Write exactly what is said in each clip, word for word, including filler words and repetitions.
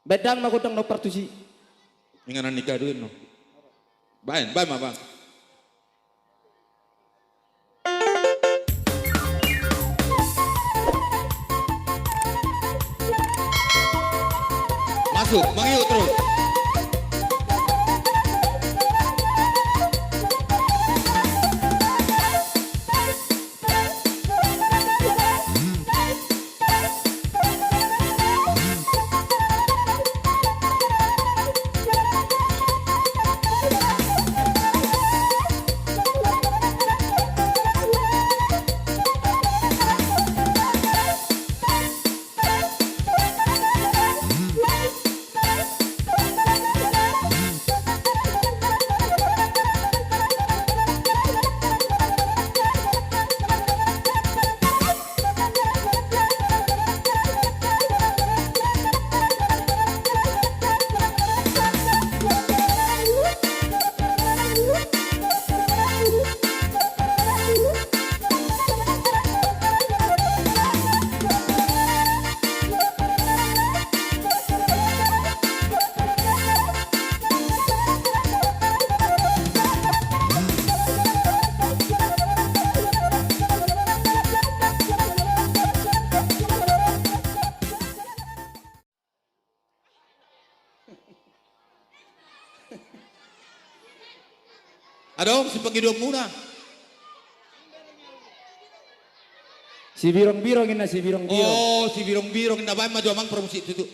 Baen dang ma gondang na partusi. Inganan ni gaduin no. Baen, baen ma, baen. Masuk, mangihut terus. Adong sipangidoanmuna. Sibirong-birong inna, sibirong-birong. Oh, sibirong-birong inna, baen ma jo amang parmusik tutu.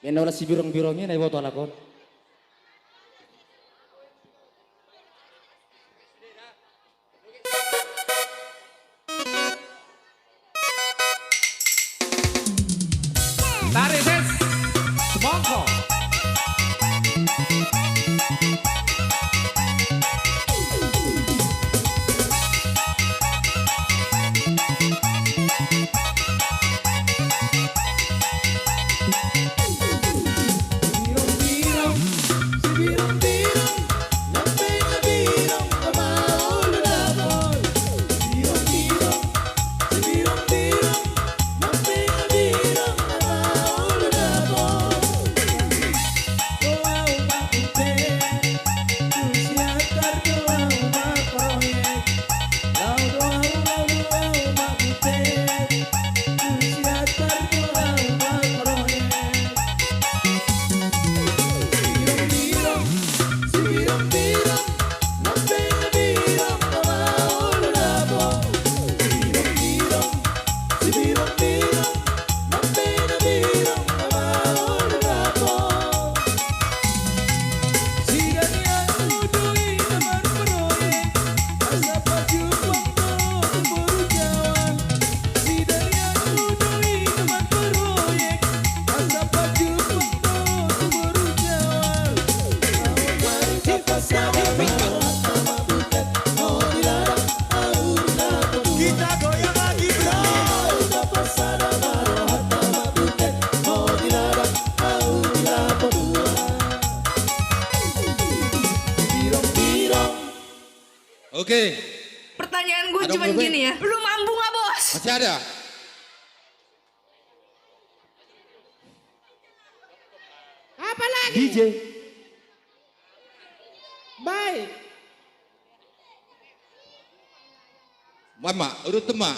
Inna ula sibirong-birong inna, iboto halak on. Tarik ses. Semongko. Oke. Pertanyaan gue cuma gini ya. Belum mampu nggak, Bos? Masih ada. Apa lagi? D J. Baik. Mama, urut ma.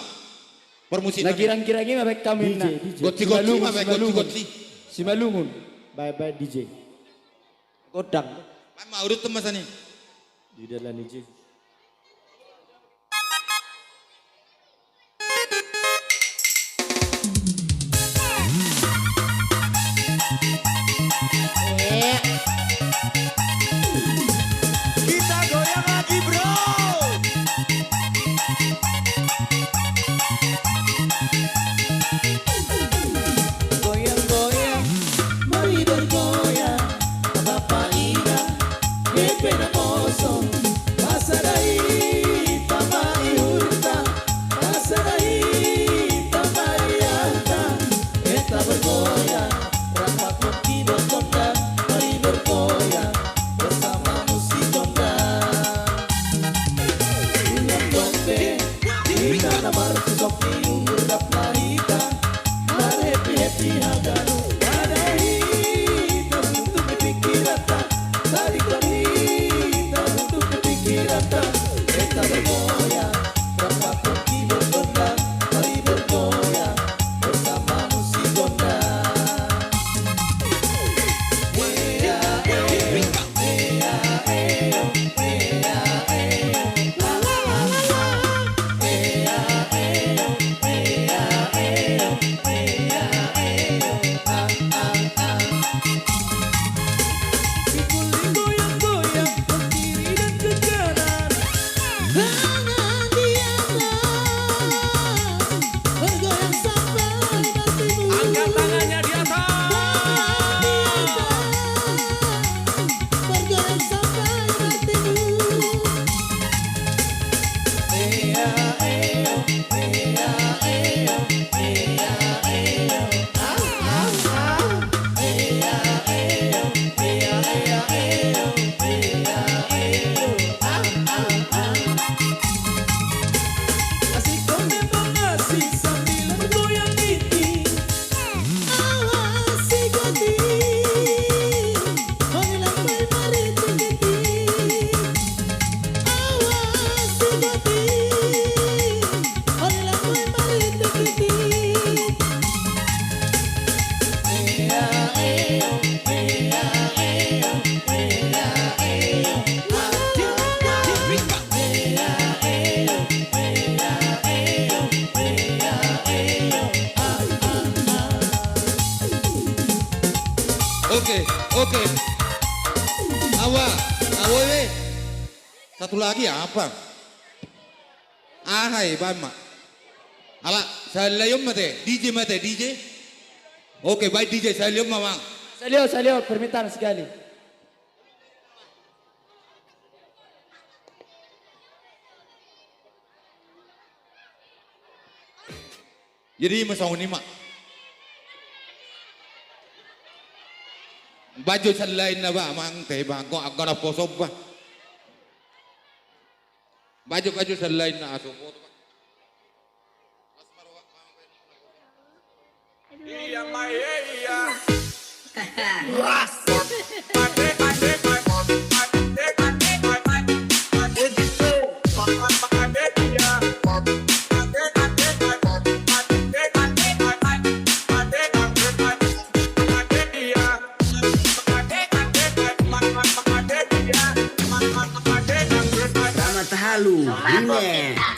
Parmusik. Na girang-girang i ma baen hamu inna. D J, D J. Gotsi-gotsi ma baen, gotsi-gotsi. Simalungun. Baen, baen D J. Gondang. Mama, urut ma sani. Di dalam D J. Kita goyang lagi, bro. Goyang, goyang, mari bergoyang. Bapa, ina, dohot na poso, pasada hita ma ihutna, pasada hita ma riahta. Enta bergoyang, rap ma keyboard gondang, mari bergoyang bersama musik gondang. Ulang dope, hita na martusok ni umur rap ma hita, mar-happy-happy haganup. Oke, oke. Awa, awa, be. Satu lagi apa? Aha, eh, baen ma. Ala, sahali on ma te, D J ma te, D J. Oke, baik D J, sahali on ma, Bang. Sahali on, sahali on, permintaan sekali. Jadi, ma songon i ma. Baen jo sahali lain na, Bang, te, Bang, anggo, anggo na poso, Bang. Baen jo, baen jo sahali lain na, aso, Bang. Iya, ma, iya, iya. Rahmat Tahalu, Remix.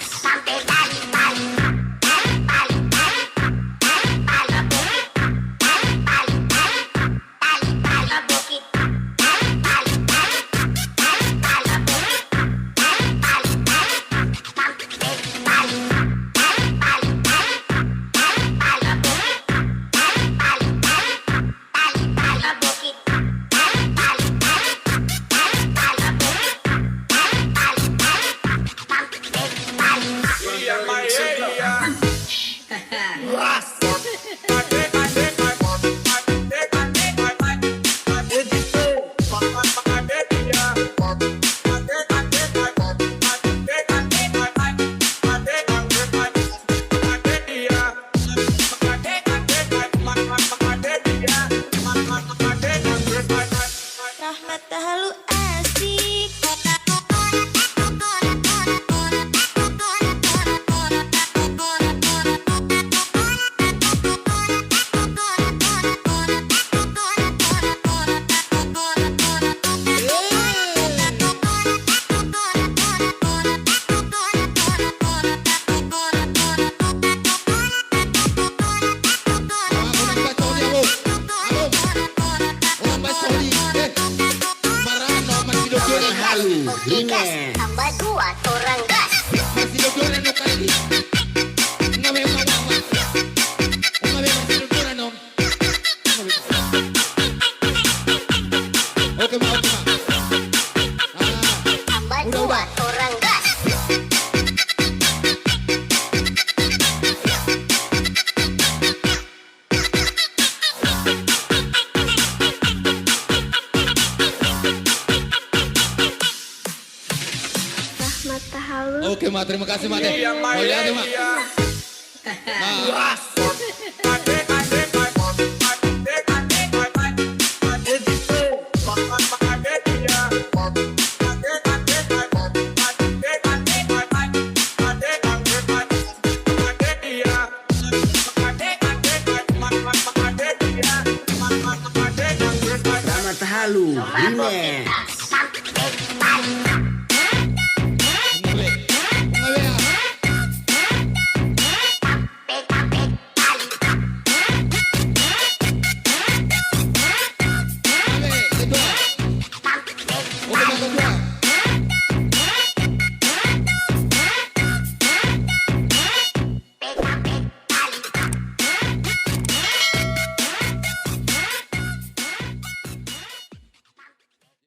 Rahmat Tahalu asik. Tambah dua, torang gas. Oke, ma, oke, ma. Ah, tambah dua, udah, udah. Torang gas. Rahmat Tahalu. Oke, ma, terima kasih, ma, deh. Iya, ma, iya, iya. Mauliate, ma. Nah.